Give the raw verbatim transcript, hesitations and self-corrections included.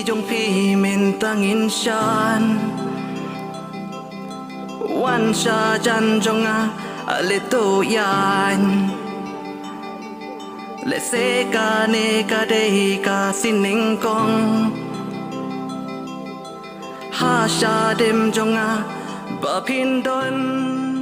jong phi mynta ngin shan. Wan sha jan jong nga, ale to ïain. Lehse kane ka dei ka sinyngkong ha shadem jong nga ba phin don.